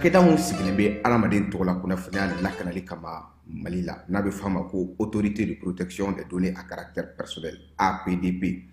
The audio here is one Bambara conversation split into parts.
Cakɛda min sigilen bɛ adamaden tɔgɔ la kunnafoniya lakanali kama Mali la, n'a bɛ f'a ma ko Autorité de protection des données à caractère personnel, APDP,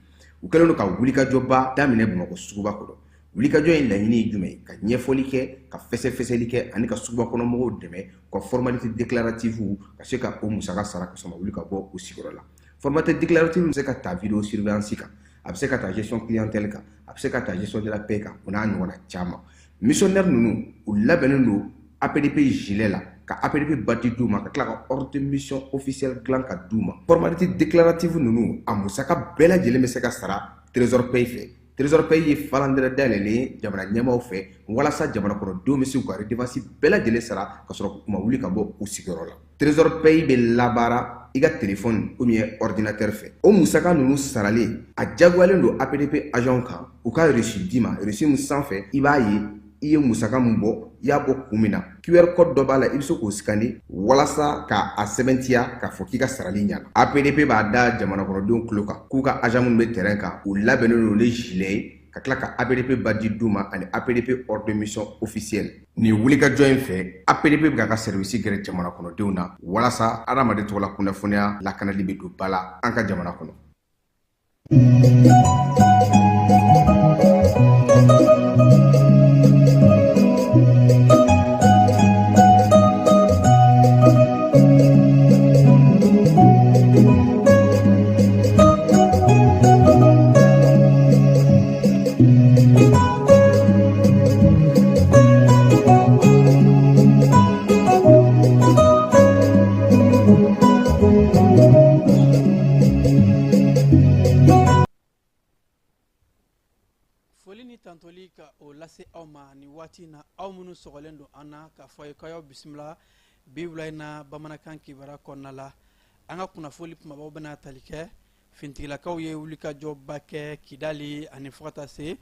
u kɛlen don ka wulikajɔba daminɛ Bamakɔ suguba kɔnɔ. Wulikajɔ in laɲini ye jumɛn ye? Ka ɲɛfɔli kɛ, ka fɛsɛfɛsɛli kɛ ani ka suguba kɔnɔ mɔgɔw dɛmɛ u ka formalité déclarative ka se ka o musaka sara ka sɔrɔ wuli ka bɔ u sigiyɔrɔ la. Formalité déclarative bɛ se ka ta vidéo surveillance kan, a bɛ se ka ta gestion clientèle kan, a bɛ se ka ta gestion de la paie kan, o n'a ɲɔgɔnna caman. Missionnaire ninnu, u labɛnnen don APDP gilet la, ka APDP badge d'u ma, ka tila ka ordre de mission officielle dilan ka d'u ma. Formalité déclarative ninnu, a musaka bɛɛ lajɛlen bɛ se ka sara Trésor Paye fɛ. Trésor Paye ye falandɛrɛ dayɛlɛlen ye jamana ɲɛmaaw fɛ walasa jamana kɔnɔdenw bɛ se k'u ka redevance bɛɛ lajɛlen sara ka sɔrɔ u ma wuli ka bɔ u sigiyɔrɔ la. Trésor Paye bɛ labaara i ka téléphone ou bien ordinateur fɛ. O musaka ninnu saralen, a diyagoyalen don APDP agent kan u ka reçu d'i ma. Reçu min sanfɛ, i b'a ye i ye musaka min bɔ, i y'a bɔ kun min na. QR code dɔ b'a la, i bɛ se k'o scanner walasa k'a sɛbɛntiya k'a fɔ k'i ka sarali ɲana. APDP b'a da jamana kɔnɔdenw tulo kan k'u ka agent minnu bɛ terrain kan, u labɛnnen don ni gilet ye, ka tila ka APDP badge d'u ma ani APDP ordre de mission officielle. Nin wulikajɔ in fɛ, APDP bɛ k'a ka service gɛrɛ jamana kɔnɔdenw na walasa adamaden tɔgɔ la kunnafoniya lakanali bɛ don ba la an ka jamana kɔnɔ. Foli ni tantoli ka o lase aw ma ni waati na, aw minnu sɔgɔlen don an na, k'a fɔ ye k'aw bisimila bi wula in na bamanankan kibaruya kɔnɔna la. An ka kunnafoli kumabaw bɛna tali kɛ finitigilakaw ye wulikajɔba kɛ Kidali ani fo ka taa se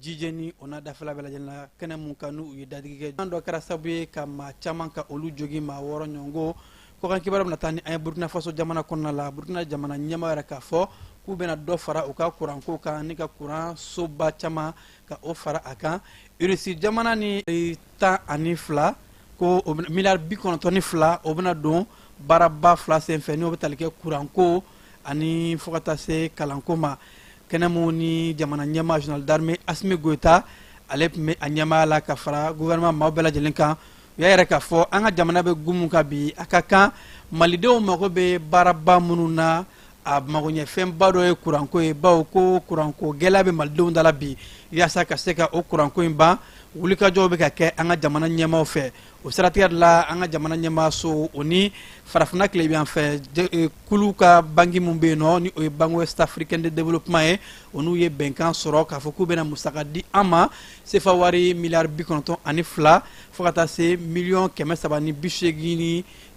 Jijeni, o n'a dafɛla bɛɛ lajɛlen la, kɛnɛ mun kan n'u ye dadigi kɛ dɔ kɛra sababu ye ka maa caman ka olu jogi, maa 6 ɲɔgɔn. Kɔkan kibaruya bɛna taa ni an ye Burkina Faso jamana kɔnɔna la. Burkina jamana ɲɛmaa yɛrɛ k'a fɔ k'u bɛna dɔ fara u ka kuranko kan ni ka kuran soba caman ka o fara a kan. Irisi jamana ni 12 ko miliyari 92, o bɛna don baaraba fila senfɛ, n'o bɛ tali kɛ kuranko ani fo ka taa se kalanko ma. Kɛnɛ mun ni jamana ɲɛmaa général d'armée Asimi Goyita, ale tun bɛ a ɲɛmaaya la ka fara gouvernement maaw bɛɛ lajɛlen kan. U y'a yɛrɛ k'a fɔ an ka jamana bɛ gun mun kan bi, a ka kan malidenw mago bɛ baaraba minnu na, a magoɲɛfɛnba dɔ ye kuranko ye, bawo ko kuranko gɛlɛya bɛ malidenw da la bi. Yaasa ka se ka o kuranko in ban, wulikajɔw bɛ ka kɛ an ka jamana ɲɛmaaw fɛ. O siratigɛ de la, an ka jamana ɲɛmaaso o ni farafinna tilebinyanfɛ kulu ka banki min bɛ yen nɔ, ni o ye Banque Ouest Africaine de Développement ye, o n'u ye bɛnkan sɔrɔ k'a fɔ k'u bɛna musaka di an ma, sefa wari miliyari 92 fo ka taa se miliyɔn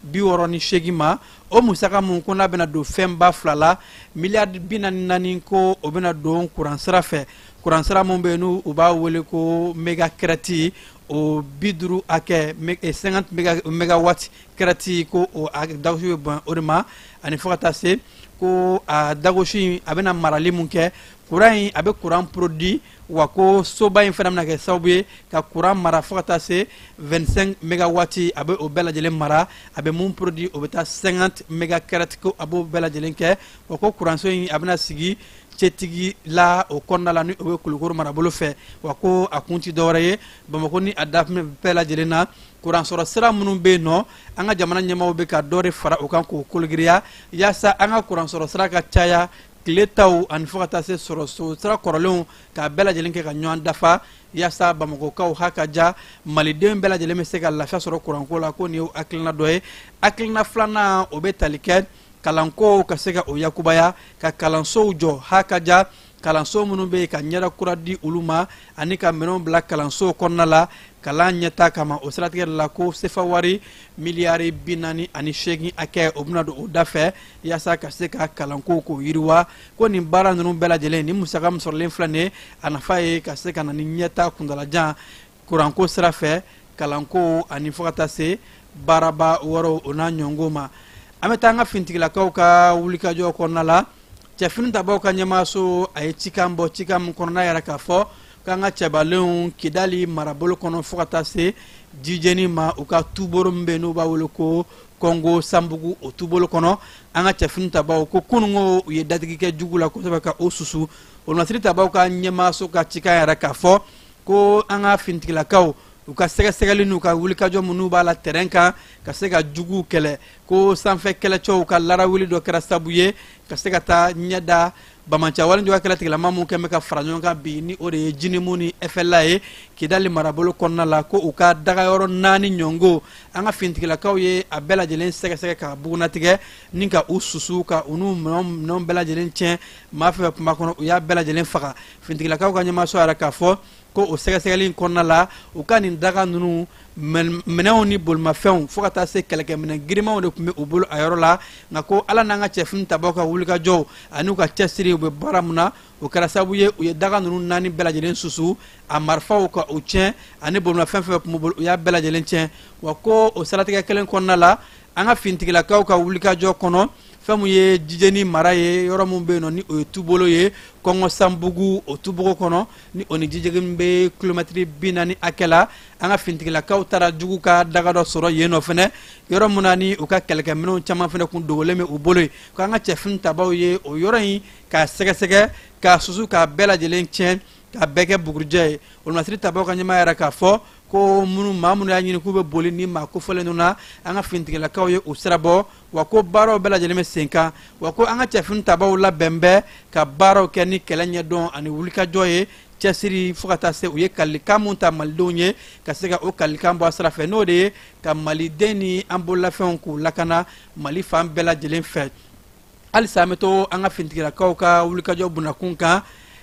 388 ma. O musaka mun ko n'a bɛna don fɛnba fila la, miliyari 44, ko o bɛna don kuran sira fɛ, kuran sira mun bɛ yen n'u u b'a wele ko méga crête, o 50 hakɛ, 50 mégawatt crête, ko o dagosi bɛ bɔn o de ma. Ani fo ka taa se ko a dagosi in, a bɛna marali mun kɛ, kuran in a bɛ kuran produit wa, ko soba in fana bɛna kɛ sababu ye ka kuran mara fo ka taa se 25 mégawatt, a bɛ o bɛɛ lajɛlen mara. A bɛ mun produit, o bɛ taa 50 méga crête, ko a b'o bɛɛ lajɛlen kɛ wa. Ko kuranso in, a bɛna sigi cɛtigi la o kɔnɔna la, ni o bɛ Kulukoro marabolo fɛ wa. Ko a kun ti dɔwɛrɛ ye, Bamakɔ ni a dafɛ bɛɛ lajɛlen na, kuran sɔrɔ sira minnu bɛ yen nɔ, an ka jamana ɲɛmaaw bɛ ka dɔ de fara o kan k'o kologiriya yaasa an ka kuran sɔrɔ sira ka caya, tile taw ani fo ka taa se sɔrɔ so sira kɔrɔlenw, k'a bɛɛ lajɛlen kɛ ka ɲɔgɔn dafa, yaasa Bamakɔkaw ha ka ja, maliden bɛɛ lajɛlen bɛ se ka lafiya sɔrɔ kuranko la. Ko nin ye hakilina dɔ ye. Hakilina filanan, o bɛ tali kɛ kalanko ka se ka o yakubaya, ka kalansow jɔ ha ka ja, kalanso minnu bɛ yen ka ɲɛda kura di olu ma ani ka minɛnw bila kalansow kɔnɔna la kalan ɲɛta kama. O siratigɛ de la, ko sefa wari miliyari 48 hakɛ, o bɛna don o da fɛ yaasa ka se ka kalanko k'o yiriwa. Ko nin baara ninnu bɛɛ lajɛlen ni musaka min sɔrɔlen filɛ nin ye, a nafa ye ka se ka na ni ɲɛta kuntalajan kuranko sira fɛ, kalanko ani fo ka taa se baaraba wɛrɛw o n'a ɲɔngo ma. An bɛ taa an ka finitigilakaw ka wulikajɔ kɔnɔna la. Cɛfini tabaw ka ɲɛmaaso, a ye cikan bɔ, cikan min kɔnɔna yɛrɛ k'a fɔ k'an ka cɛbalenw Kidali marabolo kɔnɔ fo ka taa se Jijeni ma, u ka tuboro min bɛ yen n'u b'a wele ko Kɔngo Sanbugu, o tubolo kɔnɔ, an ka cɛfini tabaw ko kununko u ye dadigi kɛ jugu la kosɛbɛ ka o susu. Olumasiri tabaw ka ɲɛmaaso ka cikan yɛrɛ k'a fɔ ko an ka finitigilakaw, u ka sɛgɛsɛgɛli n'u ka wulikajɔ minnu b'a la terrain kan ka se ka juguw kɛlɛ, ko sanfɛ kɛlɛcɛw ka larawuli dɔ kɛra sabu ye ka se ka taa ɲɛda banbaanci walejuguya kɛlɛ tigilama mun kɛn bɛ ka fara ɲɔgɔn kan bi, ni o de ye JNIM ni FLA ye Kidali marabolo kɔnɔna la, ko u ka dagayɔrɔ 4 ɲɔngo, an ka finitigilakaw ye a bɛɛ lajɛlen sɛgɛsɛgɛ ka bugunatigɛ ni ka u susu, ka u n'u minɛnw bɛɛ lajɛlen tiɲɛ. Maa fɛn fɛn tun b'a kɔnɔ, u y'a bɛɛ lajɛlen faga. Finitigilakaw ka ɲɛmaaso yɛrɛ k'a fɔ ko o sɛgɛsɛgɛli in kɔnɔna la, u ka nin daga ninnu minɛnw ni bolimafɛnw fo ka taa se kɛlɛkɛminɛn girinmanw de tun bɛ u bolo a yɔrɔ la. Nka ko Ala n'an ka cɛfini tabaw ka wulikajɔw ani u ka cɛsiri, u bɛ baara mun na, o kɛra sababu ye u ye daga ninnu 4 bɛɛ lajɛlen susu, a marifaw ka u tiɲɛ, ani bolimafɛn fɛn tun b'u bolo, u y'a bɛɛ lajɛlen tiɲɛ. Wa ko o siratigɛ kelen kɔnɔna la, an ka finitigilakaw ka wulikajɔ kɔnɔ, fɛn mun ye Jijeni mara ye, yɔrɔ min bɛ yen nɔ ni o ye tubolo ye Kɔngɔ Sanbugu, o tubogo kɔnɔ, ni o ni Jijeni bɛ kilomɛtiri 40 hakɛ la, an ka finitigilakaw taara jugu ka daga dɔ sɔrɔ yen nɔ fɛnɛ, yɔrɔ min na ni u ka kɛlɛkɛminɛnw caman fɛnɛ kun dogolen bɛ u bolo yen, ko an ka cɛfini tabaw ye o yɔrɔ in k'a sɛgɛsɛgɛ, k'a susu, k'a bɛɛ lajɛlen tiɲɛ, k'a bɛɛ kɛ bugurijɛ ye. Olumasiri tabaw ka ɲɛmaa yɛrɛ k'a fɔ ko minnu maa minnu y'a ɲini k'u bɛ boli ni maa kofɔlen ninnu na, an ka finitigilakaw ye u sirabɔ. Wa ko baaraw bɛɛ lajɛlen bɛ sen kan, wa ko an ka cɛfini tabaw labɛn bɛ ka baaraw kɛ ni kɛlɛ ɲɛdɔn ani wulikajɔ ye, cɛsiri, fo ka taa se u ye kalikan mun ta malidenw ye, ka se ka o kalikan bɔ a sira fɛ, n'o de ye ka maliden ni an bololafɛnw k'u lakana Mali fan bɛɛ lajɛlen fɛ. Halisa an bɛ to an ka finitigilakaw ka wulikajɔ bunakun kan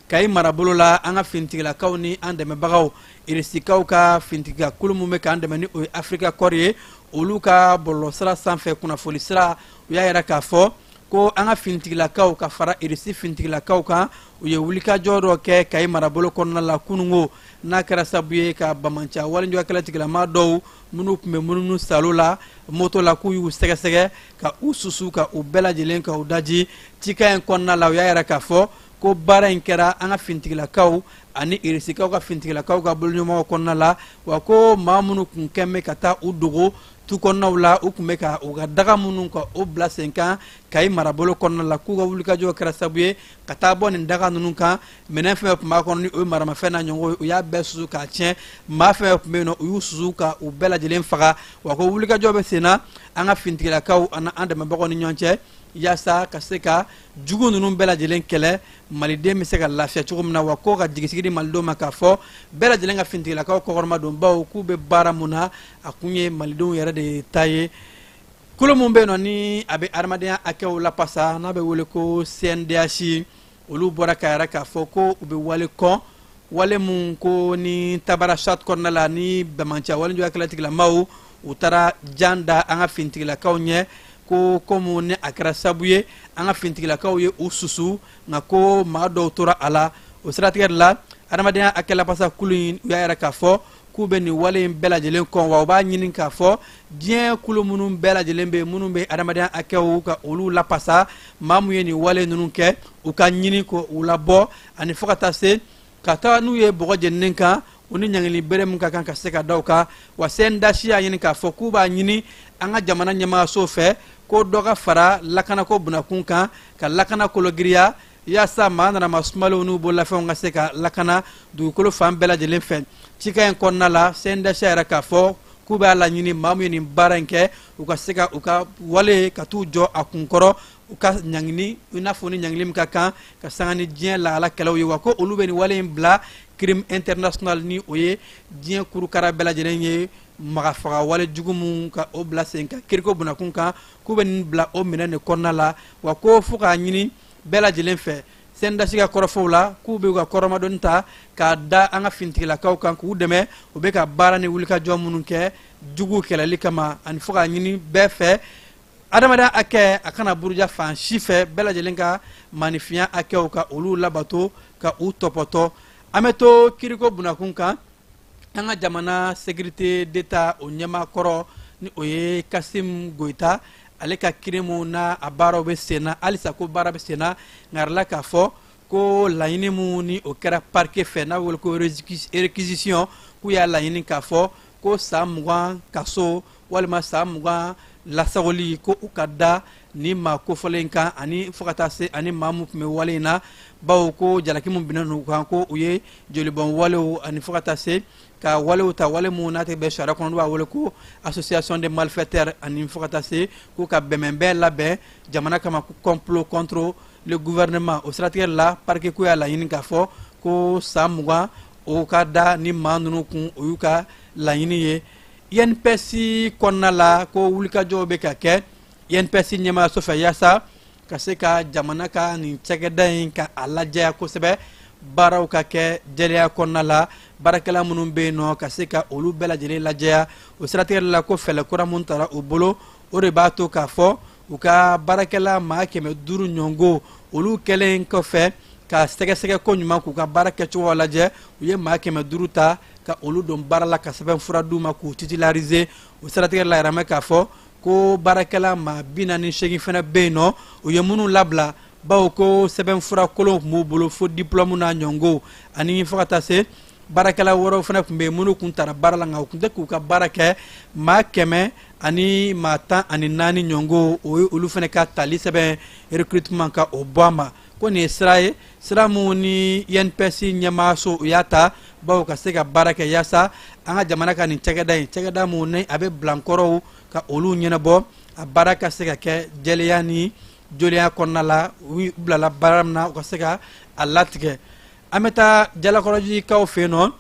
Kayi marabolo la. An ka finitigilakaw ni an dɛmɛbagaw, Irisikaw ka finitigila kulu min bɛ k'an dɛmɛ, ni o ye Africa Corps ye, olu ka bɔlɔlɔsira sanfɛ kunnafoni sira, u y'a yira k'a fɔ ko an ka finitigilakaw ka fara Irisi finitigilakaw kan, u ye wulikajɔ dɔ kɛ Kayi marabolo kɔnɔna la kunungo, n'a kɛra sabu ye ka banbaanci walejuguya kɛlɛ tigilama dɔw minnu tun bɛ munumunu salo la moto la, k'u y'u sɛgɛsɛgɛ ka u susu, ka u bɛɛ lajɛlen ka u daji. Cikan in kɔnɔna la, u y'a yira k'a fɔ ko baara in kɛra an ka finitigilakaw ani Irisikaw ka finitigilakaw ka boloɲɔgɔnmaw kɔnɔna la. Wa ko maa minnu kun kɛn bɛ ka taa u dogo tu kɔnɔnaw la, u tun bɛ ka u ka daga minnu ka o bila sen kan Kayi marabolo kɔnɔna la, k'u ka wulikajɔ kɛra sababu ye ka taa bɔ nin daga ninnu kan. Minɛn fɛn fɛn tun b'a kɔnɔ, ni o ye maramafɛn n'a ɲɔgɔn ye, u y'a bɛɛ susu k'a tiɲɛ. Maa fɛn fɛn tun bɛ yen nɔ, u y'u susu ka u bɛɛ lajɛlen faga. Wa ko wulikajɔ bɛ sen na an ka finitigilakaw ani an dɛmɛbagaw ni ɲɔgɔn cɛ, yaasa ka se ka jugu ninnu bɛɛ lajɛlen kɛlɛ, maliden bɛ se ka lafiya cogo min na. Wa ko ka jigisigi di malidenw ma k'a fɔ bɛɛ lajɛlen ka finitigilakaw kɔkɔrɔma don, bawo k'u bɛ baara mun na, a kun ye malidenw yɛrɛ de ta ye. Kulu mun bɛ yen nɔ ni a bɛ adamadenya hakɛw lapasa, n'a bɛ wele ko CNDH, olu bɔra ka yɛrɛ k'a fɔ ko u bɛ wale kɔn, wale mun ko ni Tabarasat kɔnɔna la, ni banbaanci walejuguya kɛlɛ tigilamaw u taara jan da an ka finitigilakaw ɲɛ, ko komi ni a kɛra sabu ye an ka finitigilakaw ye u susu, nka ko maa dɔw tora a la. O siratigɛ de la, adamadenya hakɛ lapasa kulu in, u y'a yɛrɛ k'a fɔ k'u bɛ nin wale in bɛɛ lajɛlen kɔn. Wa u b'a ɲini k'a fɔ diɲɛ kulu minnu bɛɛ lajɛlen bɛ, minnu bɛ adamadenya hakɛw ka olu lapasa, maa mun ye nin wale ninnu kɛ, u ka ɲini ko u labɔ, ani fo ka taa se ka taa n'u ye bɔgɔ jeninen kan, u ni ɲangili bere min ka kan ka se ka da u kan. Wa CNDH y'a ɲini k'a fɔ k'u b'a ɲini an ka jamana ɲɛmaayaso fɛ ko dɔ ka fara lakanako bunakun kan, ka lakana kologiriya, yaasa maa nanama sumalenw n'u bololafɛnw ka se ka lakana dugukolo fan bɛɛ lajɛlen fɛ. Cikan in kɔnɔna la, CNDH yɛrɛ k'a fɔ k'u b'a laɲini maa min ye nin baara in kɛ, u ka se ka u ka wale ka t'u jɔ a kunkɔrɔ, u ka ɲangini i n'a fɔ ni ɲangili min ka kan ka sanga ni diɲɛ lahala kɛlɛw ye. Wa ko olu bɛ nin wale in bila crime international, ni o ye diɲɛ kurukara bɛɛ lajɛlen ye magafaga wale jugu mun ka o bila sen kan kiriko bunakun kan, k'u bɛ nin bila o minɛn de kɔnɔna la. Wa ko fo k'a ɲini bɛɛ lajɛlen fɛ, CNDH ka kɔrɔfɔw la, k'u bɛ u ka kɔrɔmadɔni ta k'a da an ka finitigilakaw kan k'u dɛmɛ, u bɛ ka baara ni wulikajɔ minnu kɛ jugu kɛlɛli kama, ani fo k'a ɲini bɛɛ fɛ, adamadenya hakɛ a kana buruja fan si fɛ, bɛɛ lajɛlen ka maanifinya hakɛw ka olu labato, ka u tɔpɔtɔ. An bɛ to kiriko bunakun kan. An ka jamana sécurité d'État o ɲɛmaa kɔrɔ, ni o ye Kasim Goyita, ale ka kiri mun n'a a baaraw bɛ sen na halisa, ko baara bɛ sen na, nka a yirala k'a fɔ Ko laɲini mun ni o kɛra parquet fɛ, n'a wele ko réquisition, k'u y'a laɲini k'a fɔ ko san 20 kaso walima san 20 lasagoli, ko u ka da ni maa kofɔlen kan, ani fo ka taa se ani maa mun tun bɛ wale in na, bawo ko jalaki mun binnen u kan, ko u ye jolibɔn walew ani fo ka taa se ka walew ta, wale mun n'a tɛ bɛn sariya kɔnɔ, n'u b'a wele ko association de malfaiteurs, ani fo ka taa se k'u ka bɛnbɛnbɛn labɛn jamana kama, ko complot contre le gouvernement. O siratigɛ la, parquet ko y'a laɲini k'a fɔ ko san 20 o ka da ni maa ninnu kun, o y'u ka laɲini ye. INPS kɔnɔna la, ko wulikajɔw bɛ ka kɛ INPS ɲɛmaayaso fɛ yaasa ka se ka jamana ka nin cakɛda in ka a lajɛya kosɛbɛ, baaraw ka kɛ jɛlenya kɔnɔna la, baarakɛla minnu bɛ yen nɔ ka se ka olu bɛɛ lajɛlen lajɛya. O siratigɛ la, ko fɛɛrɛ kura mun tara u bolo, o de b'a to k'a fɔ u ka baarakɛla maa 500 ɲɔngo, olu kɛlen kɔfɛ ka sɛgɛsɛgɛ ko ɲuman k'u ka baara kɛcogo lajɛ, u ye maa 500 ta ka olu don baara la, ka sɛbɛn fura d'u ma k'u titulariser. O siratigɛ la, yɛrɛ k'a fɔ ko baarakɛla maa 48 fana bɛ yen nɔ, u ye minnu labila, bawo ko sɛbɛn fura kolonw tun b'u bolo fo diplôme n'a ɲɔngo, ani fo ka taa se baarakɛla wɛrɛw fana tun bɛ yen minnu tun taara baara la, nka u tun tɛ k'u ka baara kɛ, maa 114 ɲɔngo, o ye olu fana ka tali sɛbɛn recrutement ka o bɔ a ma. Ko nin ye sira ye, sira mun ni INPS ɲɛmaaso u y'a ta, bawo ka se ka baara kɛ yaasa an ka jamana ka nin cakɛda in, cakɛda mun ni a bɛ bilankɔrɔw ka olu ɲɛnabɔ, a baara ka se ka kɛ jɛlenya ni jolenya kɔnɔna la. U bilala baara min na, u ka se ka a latigɛ. An bɛ taa Jalakɔrɔjikaw fɛ yen nɔ,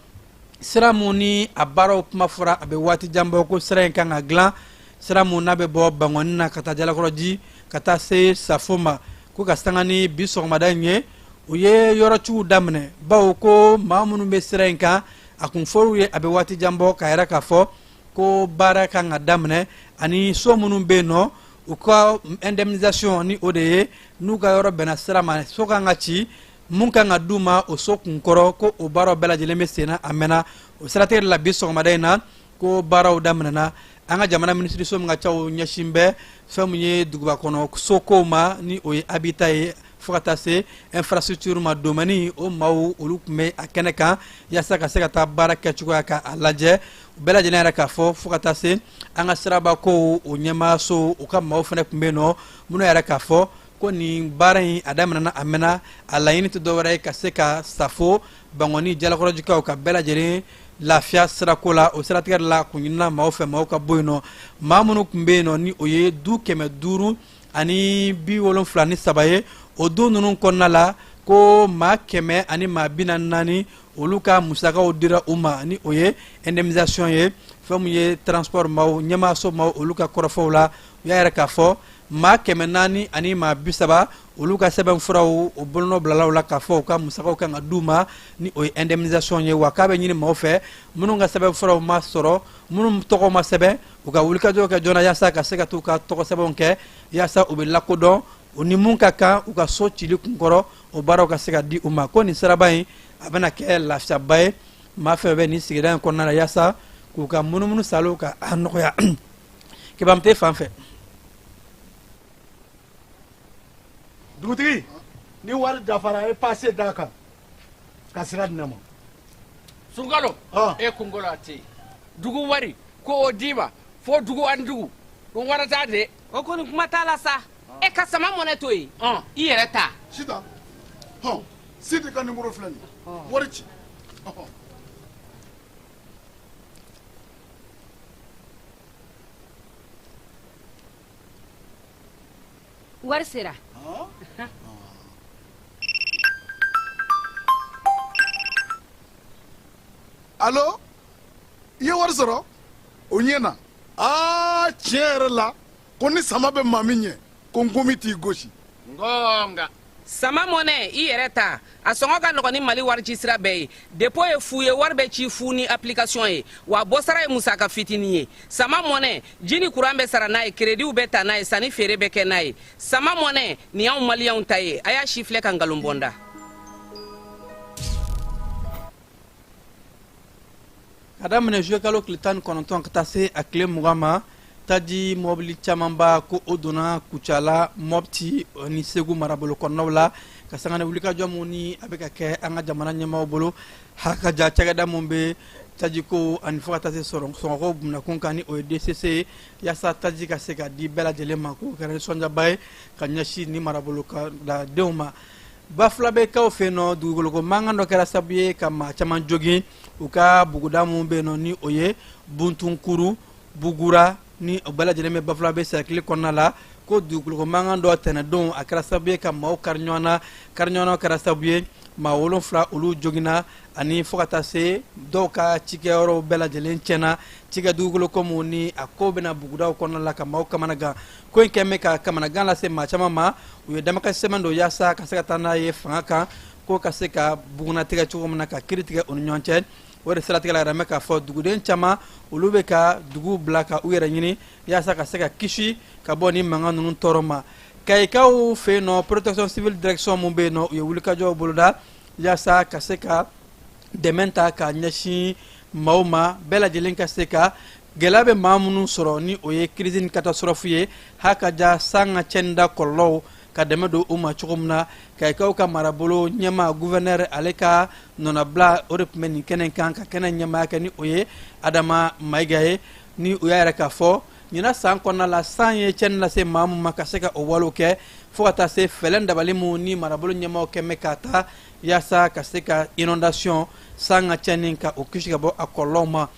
sira mun ni a baaraw kuma fɔra a bɛ waati jan bɔ, ko sira in kan ka dilan, sira mun n'a bɛ bɔ Bangɔni na ka taa Jalakɔrɔji ka taa se Safo ma, ko ka sanga ni bi sɔgɔmada in ye, u ye yɔrɔciw daminɛ, bawo ko maa minnu bɛ sira in kan, a kun fɔr'u ye a bɛ waati jan bɔ k'a yɛrɛ k'a fɔ ko baara kan ka daminɛ, ani so minnu bɛ yen nɔ, u ka indemnisation ni o de ye n'u ka yɔrɔ bɛnna sira ma, so kan ka ci mun kan ka d'u ma o so kunkɔrɔ, ko o baaraw bɛɛ lajɛlen bɛ sen na a mɛnna. O siratigɛ la, bi sɔgɔmada in na, ko baaraw daminɛna. An ka jamana minisiriso min ka ca o ɲɛsin bɛ fɛn min ye duguba kɔnɔ sokow ma, ni o ye habitat ye, fo ka taa se infrastructure ma, domaine o maaw olu tun bɛ a kɛnɛ kan yaasa ka se ka taa baara kɛcogoya ka a lajɛ. U bɛɛ lajɛlen yɛrɛ k'a fɔ fo ka taa se an ka siraba kow o ɲɛmaaso, u ka maaw fana tun bɛ yen nɔ, minnu yɛrɛ k'a fɔ ko nin baara in a daminɛna a mɛnna, a laɲini tɛ dɔwɛrɛ ye ka se ka Safo, Bangɔni, Jalakɔrɔjikaw ka bɛɛ lajɛlen lafiya sirako la. O siratigɛ la, kun ɲinina maaw fɛ, maaw ka bɔ yen nɔ. Maa minnu tun bɛ yen nɔ, ni o ye du 573 ye, o du ninnu kɔnɔna la, ko maa 144, olu ka musakaw dira u ma, ni o ye indemnisation ye. Fɛn min ye transport maaw ɲɛmaaso maaw, olu ka kɔrɔfɔw la, u y'a yɛrɛ k'a fɔ maa 430, olu ka sɛbɛn furaw o bolonɔ bilala la k'a fɔ u ka musakaw kan ka d'u ma, ni o ye indemnisation ye. Wa k'a bɛ ɲini maaw fɛ minnu ka sɛbɛn furaw ma sɔrɔ, minnu tɔgɔ ma sɛbɛn, u ka wulikajɔ kɛ joona yaasa ka se ka t'u ka tɔgɔ sɛbɛnw kɛ, yaasa u bɛ lakodɔn, u ni mun ka kan u ka so cili kunkɔrɔ, o baaraw ka se ka di u ma. Ko nin siraba in a bɛna kɛ lafiyaba ye maa fɛn bɛ nin sigida in kɔnɔna la, yaasa k'u ka munumunu salo ka a nɔgɔya. Kebamute fan fɛ. Dugutigi, ni wari dafara, e passe d'a kan ka sira di ne ma. Sunkalo, e kunkolo a tɛ dugu wari ko o d'i ma fo dugu ani dugu ɗum warata de. O kɔni kuma t'a la sa, e ka sama mɔnɛ to yen, i yɛrɛ ta. Sitan, hɔn, Sidi ka nimoro filɛ nin ye, wari ci. Wari sera. Alo, i ye wari sɔrɔ? O ɲɛna. Aa, tiɲɛ yɛrɛ la, ko ni sama bɛ maa min ɲɛ, ko nkomi t'i gosi. Ngonga. Sama mɔnɛ, i yɛrɛ ta, a sɔngɔ ka nɔgɔn ni Mali wari ci sira bɛɛ ye. Dépôt ye fu ye, wari bɛ ci fu ni application ye, wa bɔsara ye musaka fitinin ye. Sama mɔnɛ, ji ni kuran bɛ sara n'a ye, créditw bɛ ta n'a ye, sanni feere bɛ kɛ n'a ye. Sama mɔnɛ nin y'anw maliyɛnw ta ye, a y'a si filɛ ka nkalon bɔ n da. Ka daminɛ juillet kalo tile 19 ka taa se a tile 20 ma, taji mɔbili camanba ko o donna Kucala, Mɔpti ni Segu marabolo kɔnɔnaw la. Ka sanga ni wulikajɔ mun ni a bɛ ka kɛ an ka jamana ɲɛmaaw bolo, ha ka ja cakɛda mun bɛ tajiko ani fo ka taa se sɔngɔko bunakun kan, ni o ye DCC ye, yaasa taji ka se ka di bɛɛ lajɛlen ma, k'o kɛra nisɔndiyaba ye ka ɲɛsin ni marabolo ka denw ma. Bafulabɛkaw fɛ yen nɔ, dugukoloko mankan dɔ kɛra sababu ye ka maa caman jogin u ka buguda mun bɛ yen nɔ, ni o ye Buntunkuru, Bugura, ni o bɛɛ lajɛlen bɛ Bafulabɛ cercle kɔnɔna la. Ko dugukoloko mankan dɔ tɛnɛdon, a kɛra sababu ye ka maaw kari ɲɔgɔn na. Kari ɲɔgɔn na kɛra sababu ye maa 7 olu joginna, ani fo ka taa se dɔw ka cikɛyɔrɔw bɛɛ lajɛlen tiɲɛna. Cikɛ dugukolo ko mun ni a ko bɛna bugudaw kɔnɔna la ka maaw kamanagan. Ko in kɛn bɛ ka kamanagan lase maa caman ma. U ye damakasi sɛbɛn don yaasa ka se ka taa n'a ye fanga kan, ko ka se ka bugunnatigɛ cogo min na, ka kiiri tigɛ u ni ɲɔgɔn cɛ. O de siratigɛ la, yɛrɛ bɛ k'a fɔ duguden caman olu bɛ ka dugu bila ka u yɛrɛ ɲini yaasa ka se ka kisi ka bɔ ni mankan ninnu tɔɔrɔ ma. Kayikaw fɛ yen nɔ, protection civile direction mun bɛ yen nɔ, u ye wulikajɔw boloda yaasa ka se ka dɛmɛ ta ka ɲɛsin maaw ma, bɛɛ lajɛlen ka se ka gɛlɛya bɛ maa minnu sɔrɔ, ni o ye crise ni catastrophe ye, ha ka ja san ka cɛnni da kɔlɔlɔw, ka dɛmɛ don u ma cogo min na. Kayikaw ka marabolo ɲɛmaa, gouverneur, ale ka nɔnabila o de tun bɛ nin kɛnɛ kan, ka kɛnɛ ɲɛmaaya kɛ, ni o ye Adama Mayiga ye. Ni u y'a yɛrɛ k'a fɔ ɲinan san kɔnɔna la, san ye cɛnni lase maa mun ma, ka se ka o walew kɛ, fo ka taa se fɛlɛn dabali mun ni marabolo ɲɛmaaw kɛn bɛ k'a ta yaasa ka se ka inondation, san ka cɛnni, ka o kisi ka bɔ a kɔlɔlɔw ma.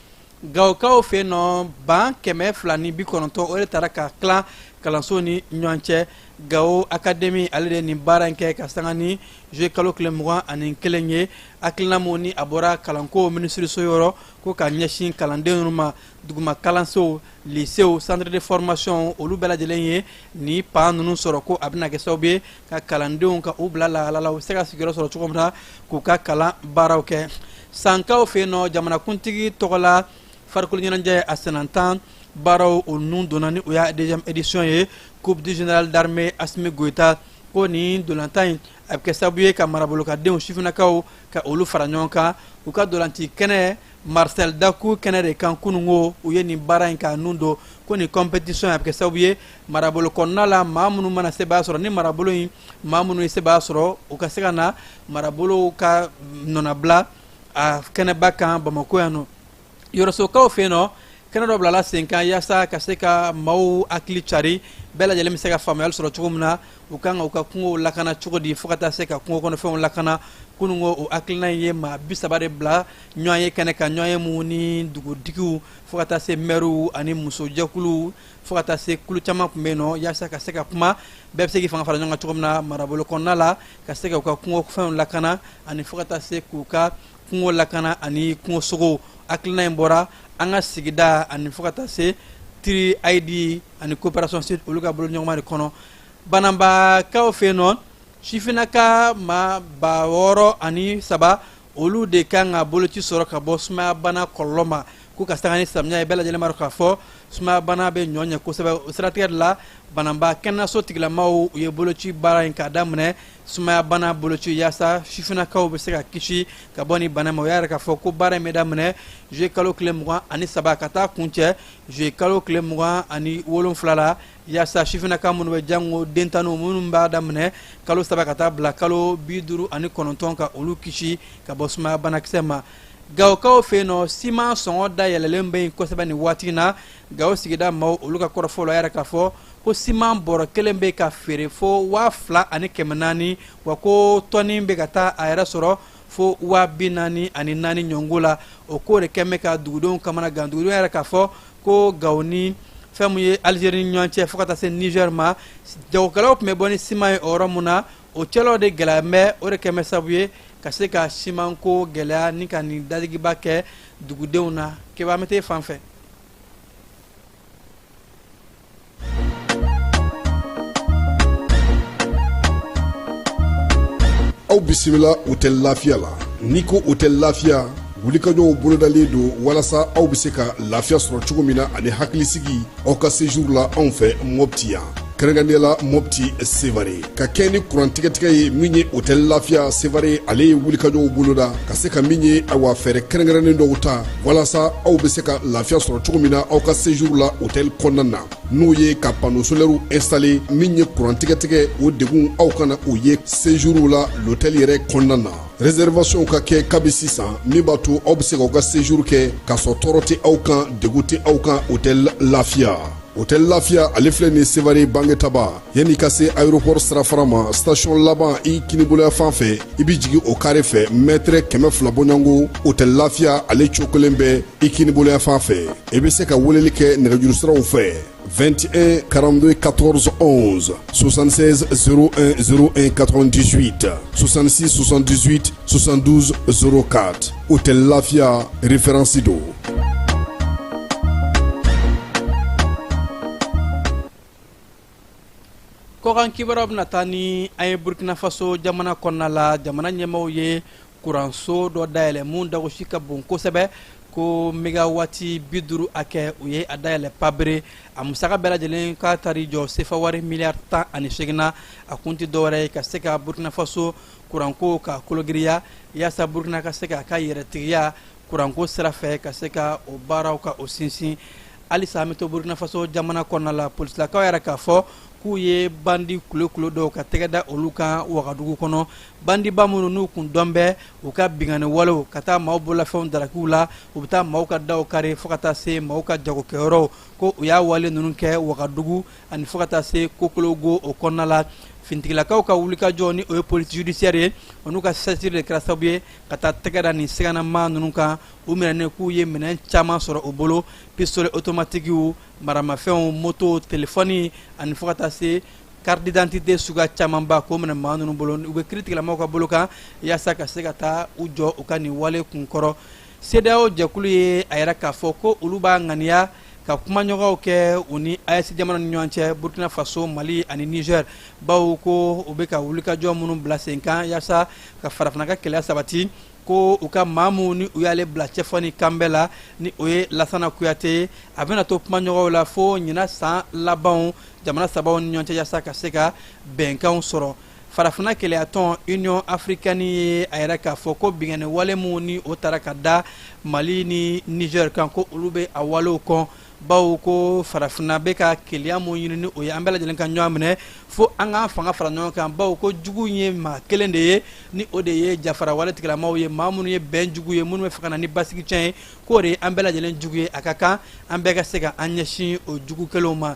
Gawokaw fɛ yen nɔ, ban 290, o de taara ka tilan kalanso ni ɲɔgɔn cɛ. Gawo académie ale de ye nin baara in kɛ ka sanga ni juillet kalo tile 21 ye. Hakilina mun ni a bɔra kalanko minisiriso yɔrɔ, ko ka ɲɛsin kalanden ninnu ma, duguma kalansow, lycéew, centre de formation, olu bɛɛ lajɛlen ye ni pan ninnu sɔrɔ, ko a bɛna kɛ sababu ye ka kalandenw ka u bila lahala la, u bɛ se ka sigiyɔrɔ sɔrɔ cogo min na k'u ka kalan baaraw kɛ. Sankaw fɛ yen nɔ, jamanakuntigi tɔgɔ la farikolo ɲɛnajɛ a senantan baaraw o nun donna, ni o y'a deuxième édition ye, coupe du général d'armée Assimi Goïta. Ko nin dolantan in a bɛ kɛ sababu ye ka marabolokadenw, sifinnakaw, ka olu fara ɲɔgɔn kan u ka dolanci kɛnɛ Marcel Daku kɛnɛ de kan. Kununko u ye nin baara in k'a nun don, ko nin compétition a bɛ kɛ sababu ye marabolo kɔnɔna la, maa minnu mana sebaaya sɔrɔ ni marabolo in, maa minnu ye sebaaya sɔrɔ, u ka se ka na marabolo ka nɔnabila a kɛnɛba kan Bamakɔ yan nɔ. Yɔrɔsokaw fɛ yen nɔ, kɛnɛ dɔ bilala sen kan yaasa ka se ka maaw hakili cari, bɛɛ lajɛlen bɛ se ka faamuyali sɔrɔ cogo min na u kan ka u ka kungow lakana cogo di, fo ka taa se ka kungo kɔnɔfɛnw lakana. Kununko o hakilina in ye maa 30 de bila ɲɔgɔn ye kɛnɛ kan, ɲɔgɔn ye mun ni dugutigiw, fo ka taa se mɛriw ani musojɛkuluw, fo ka taa se kulu caman tun bɛ yen nɔ, yaasa ka se ka kuma, bɛɛ bɛ se k'i fanga fara ɲɔgɔn kan cogo min na marabolo kɔnɔna la, ka se ka u ka kungofɛnw lakana ani fo ka taa se k'u ka kungo lakana ani kungosogow. Hakilina in bɔra an ka sigida ani fo ka taa se tri ID ani coopération sud, olu ka bolo ɲɔgɔnma de kɔnɔ. Bananbakaw fɛ yen nɔ, sifinnaka maa 6003, olu de kan ka boloci sɔrɔ ka bɔ sumayabana kɔlɔlɔ ma, k'u ka sanga ni samiya ye. Bɛɛ lajɛlen b'a dɔn k'a fɔ sumayabana bɛ ɲɔ ɲɛ kosɛbɛ. O siratigɛ de la, Bananba kɛnɛyaso tigilamaw u ye boloci baara in k'a daminɛ, sumayabana boloci, yaasa sifinnakaw bɛ se ka kisi ka bɔ nin bana ma. O y'a yɛrɛ k'a fɔ ko baara in bɛ daminɛ juillet kalo tile 23 ka taa kuncɛ juillet kalo tile 27 la, yaasa sifinnaka minnu bɛ jango dentanniw minnu b'a daminɛ kalo 3 ka taa bila kalo 59 ka olu kisi ka bɔ sumaya banakisɛ ma. Gawokaw fɛ yen nɔ, siman sɔngɔ dayɛlɛlen bɛ yen kosɛbɛ nin waati in na. Gawo sigida maaw olu ka kɔrɔfɔ la, yɛrɛ k'a fɔ ko siman bɔrɔ kelen bɛ ka feere fo 2400, wa ko tɔni bɛ ka taa a yɛrɛ sɔrɔ fo 44,000 ɲɔngo la. O ko de kɛn bɛ ka dugudenw kamana gan. Dugudenw yɛrɛ k'a fɔ ko Gawo ni fɛn mun ye Algérie ni ɲɔgɔn cɛ, fo ka taa se Niger ma, jagokɛlaw tun bɛ bɔ ni siman ye o yɔrɔ mun na, o cɛlaw de gɛlɛya bɛ, o de kɛn bɛ sababu ye ka se ka simanko gɛlɛya ni ka nin dadigiba kɛ dugudenw na. Keba, an bɛ t'e fan fɛ. Aw bisimila hôtel Lafiya la. N'i ko hôtel Lafiya, wulikajɔw bolodalen don walasa aw bɛ se ka lafiya sɔrɔ cogo min na ani hakilisigi aw ka séjour la anw fɛ Mopti yan. Kɛrɛnkɛrɛnnenya la Mopti Sevare ka kɛ ni kurantigɛtigɛ ye min ye Hôtel Lafiya Sevare, ale ye wulikajɔw boloda ka se ka min ye awa fɛɛrɛ kɛrɛnkɛrɛnnen dɔw ta walasa aw bɛ se ka lafiya sɔrɔ cogo min na aw ka séjour la hôtel kɔnɔna na, n'o ye ka panneau solaire installé. Min ye kurantigɛtigɛ, o degun aw kana o ye séjour la l'hôtel yɛrɛ kɔnɔna na. Réservation ka kɛ kabi sisan, min b'a to aw bɛ se k'aw ka séjour kɛ k'a sɔrɔ tɔɔrɔ tɛ aw kan, degun tɛ aw kan. Hôtel Lafiya, Hôtel Lafiya, ale filɛ nin Sevare Bangetaba, yanni ka se aéroport sirafara ma, station laban i kiniboloya fan fɛ, i bɛ jigin o carré fɛ, mètre 200 bɔɲɔgɔnko, Hôtel Lafiya ale cokolen bɛ i kiniboloya fan fɛ. I bɛ se ka weleli kɛ nɛgɛjuru siraw fɛ: 21 42 14 11, 76 01 01 98, 66 78 72 04. Hôtel Lafiya, référence don. Kɔkan kibaruyaw bɛna taa ni an ye Burkina Faso jamana kɔnɔna la. Jamana ɲɛmaaw ye kuranso dɔ dayɛlɛ mun dagosi ka bon kosɛbɛ, ko mégawati 50 hakɛ. U ye a dayɛlɛ Pabere. A musaka bɛɛ lajɛlen k'a taar'i jɔ sefa wari miliyari 18 na. A kun tɛ dɔwɛrɛ ye ka se ka Burkina Faso kuranko ka kologiriya, yaasa Burkina ka se k'a ka yɛrɛtigiya kuranko sira fɛ, ka se ka o baaraw ka o sinsin. Halisa an bɛ to Burkina Faso jamana kɔnɔna la. Polisilakaw yɛrɛ k'a fɔ k'u ye bandi kulekule dɔw ka tɛgɛ da olu kan Wagadugu kɔnɔ, bandiba minnu n'u kun dɔn bɛ u ka binkanni walew, ka taa maaw bololafɛnw darakiw la, u bɛ taa maaw ka daw kari, fo ka taa se maaw ka jagokɛyɔrɔw, ko u y'a wale ninnu kɛ Wagadugu ani fo ka taa se Kokologo o kɔnɔna la. Fintigilakaw ka wulikajɔ, ni o ye police judiciaire ye, o n'u ka sɛsiri de kɛra sababu ye ka taa tɛgɛ da nin siganama ninnu kan. U minɛnen, k'u ye minɛn caman sɔrɔ u bolo: pistolet automatiquew, maramafɛnw, moto, telefɔni, ani fo ka taa se carte d'identité suguya camanba, k'o minɛ maa ninnu bolo. U bɛ kiiritigɛlamɔgɔw ka bolo kan yaasa ka se ka taa u jɔ u ka nin wale kunkɔrɔ. CEDEAO jɛkulu ye a yɛrɛ k'a fɔ ko olu b'a ŋaniya ka kumaɲɔgɔnw kɛ u ni AES jamana ni ɲɔgɔn cɛ, Burkina Faso, Mali ani Niger, bawo ko u bɛ ka wulikajɔ minnu bila sen kan yaasa ka farafinna ka kɛlɛ sabati, ko u ka maa minnu ni u y'ale bila cɛfɔ ni kanbɛ la, ni o ye Lasana Kuyate ye, a bɛna to kumaɲɔgɔnw la fo ɲinan san labanw jamana sabaw ni ɲɔgɔn cɛ, yaasa ka se ka bɛnkanw sɔrɔ. Farafinna kelenyatɔn Union africaine ye a yɛrɛ k'a fɔ ko binkanni wale minnu ni o taara ka da Mali ni Niger kan, ko olu bɛ a walew kɔn, bawo ko farafinna bɛ ka kelenya mun ɲini, ni o ye an bɛɛ lajɛlen ka ɲɔgɔn minɛ fo an k'an fanga fara ɲɔgɔn kan, bawo ko jugu ye maa kelen de ye, ni o de ye jafara wale tigilamaw ye, maa minnu ye bɛn jugu ye, minnu bɛ fɛ ka na ni basigi tiɲɛ ye, k'o de ye an bɛɛ lajɛlen jugu ye. A ka kan an bɛɛ ka se ka an ɲɛsin o jugu kelenw ma.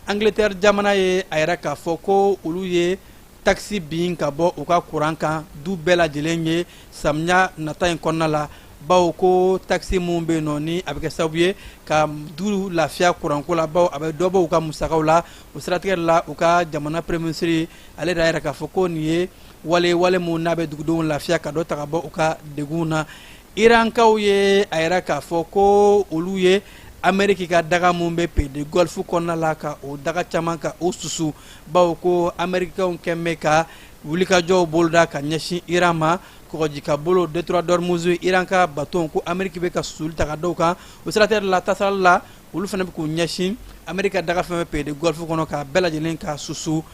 Angleterre jamana ye a yɛrɛ k'a fɔ ko olu ye taxe bin ka bɔ u ka kuran kan du bɛɛ lajɛlen ye samiya nata in kɔnɔna la, bawo ko taxe mun bɛ yen nɔ, ni a bɛ kɛ sababu ye ka du lafiya kuranko la, bawo a bɛ dɔ bɔ u ka musakaw la. O siratigɛ la, u ka jamana premier ministre ale de y'a yɛrɛ k'a fɔ ko nin ye wale wale mun n'a bɛ dugudenw lafiya, ka dɔ ta ka bɔ u ka degun na. Irankaw ye a yɛrɛ k'a fɔ ko olu ye Ameriki ka daga mun bɛ pays de Golfe kɔnɔna la, ka o daga caman ka o susu, bawo ko amerikaw kɛn bɛ ka wulikajɔw boloda ka ɲɛsin Iran ma. Kɔgɔji bolo détroit d'Ormuz, Iran ka bateau, ko Ameriki bɛ ka susuli ta ka dɔw kan. O siratigɛ la, tasarali la, olu fana bɛ k'u ɲɛsin Ameriki ka daga fɛn bɛ pays de Golfe kɔnɔ, k'a bɛɛ lajɛlen ka susu.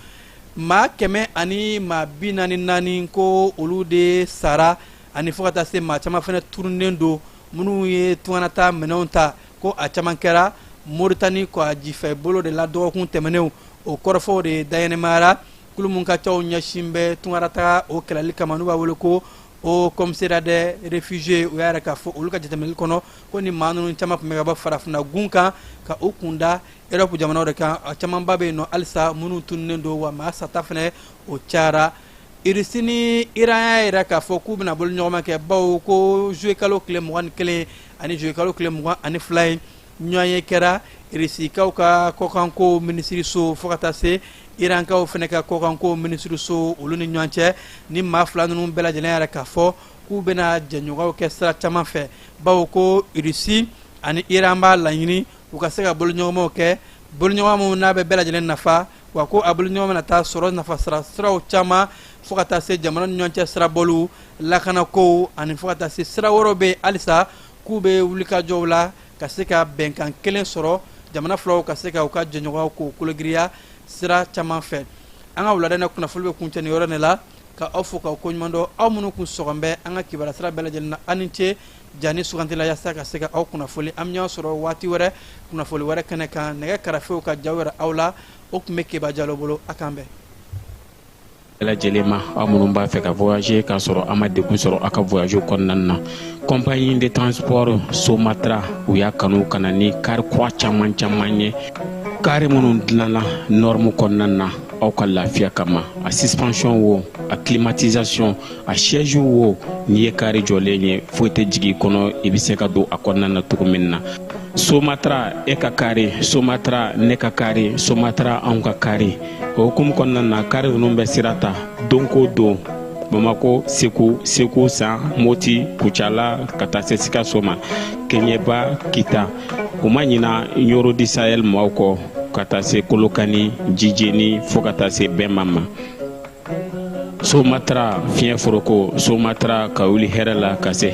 Maa 144, ko olu de sara, ani fo ka taa se maa caman fana turunnen don, minnu ye tunganata minɛnw ta, ko a caman kɛra Moritani kɔgɔjifɛ bolo de la dɔgɔkun tɛmɛnenw. O kɔrɔfɔw de dayɛnɛmayara kulu mun ka caw ɲɛsin bɛ tungarata o kɛlɛli kama, n'u b'a wele ko Haut Commissariat des réfugiés. U y'a yɛrɛ k'a fɔ olu ka jateminɛli kɔnɔ ko ni maa ninnu caman tun bɛ ka bɔ farafinna gun kan ka u kun da Europe jamanaw de kan. A camanba bɛ yen nɔ halisa minnu tununnen don, wa maa sata fɛnɛ o cayara. Irisi ni Iran y'a yira k'a fɔ k'u bɛna bolo ɲɔgɔnma kɛ, bawo ko juillet kalo tile 21 ani juillet kalo tile 22 ye ɲɔgɔn ye kɛra Irisikaw ka kɔkanko minisiriso, fo ka taa se Irankaw fana ka kɔkanko minisiriso, olu ni ɲɔgɔn cɛ. Ni maa fila ninnu bɛɛ lajɛlen yɛrɛ k'a fɔ k'u bɛna jɛɲɔgɔnw kɛ sira caman fɛ, bawo ko Irisi ani Iran b'a laɲini u ka se ka boloɲɔgɔnmaw kɛ, boloɲɔgɔn minnu n'a bɛ bɛɛ lajɛlen nafa, wa ko a boloɲɔgɔn bɛna taa sɔrɔ nafa sira siraw caman, fo ka taa se jamana ni ɲɔgɔn cɛ sirabɔliw, lakanakow, ani fo ka taa se sira wɛrɛw bɛ halisa k'u bɛ wulikajɔw la ka se ka bɛnkan kelen sɔrɔ, jamana filaw ka se ka u ka jɛɲɔgɔnw k'o kologiriya. Sira caman fɛ, an ka wulada in kunnafoni bɛ kuncɛ nin yɔrɔ de la, ka aw fo k'aw koɲuman dɔn, aw minnu kun sɔgɔn bɛ an ka kibaruya sira bɛɛ lajɛlen na. Aw ni ce jani sugantila yaasa ka se ka aw kunnafoli. An bɛ ɲɔgɔn sɔrɔ waati wɛrɛ, kunnafoli wɛrɛ kɛnɛ kan. Nɛgɛ karafew ka jaw yɛrɛ aw la, o tun bɛ Keba Jalo bolo. A k'an bɛn. Bɛɛ lajɛlen ma, aw minnu b'a fɛ ka voyager k'a sɔrɔ a ma degun sɔrɔ aw ka voyage kɔnɔna na, compagnie de transport Somatra, u y'a kanu ka na ni kari kura caman caman ye, kari minnu dilanna norme kɔnɔna na aw ka lafiya kama. A suspension wo, a climatisation, a siège wo, n'i ye kari jɔlen ye, foyi tɛ jigin i kɔnɔ, i bɛ se ka don a kɔnɔna na cogo min na. Somatra, e ka kari Somatra, ne ka kari Somatra, anw ka kari. O hukumu kɔnɔna na, kari ninnu bɛ sira ta don ko don Bamako, Segu, Segu San, Moti, Kucala, ka taa se Sikaso ma, Kɛɲɛba, Kita. U ma ɲina Ɲoro du Sahel maaw kɔ, ka taa se Kolokani, Jijeni, fo ka taa se Bɛnma ma. Somatra, fiɲɛ foroko Somatra, ka wuli hɛrɛ la ka se.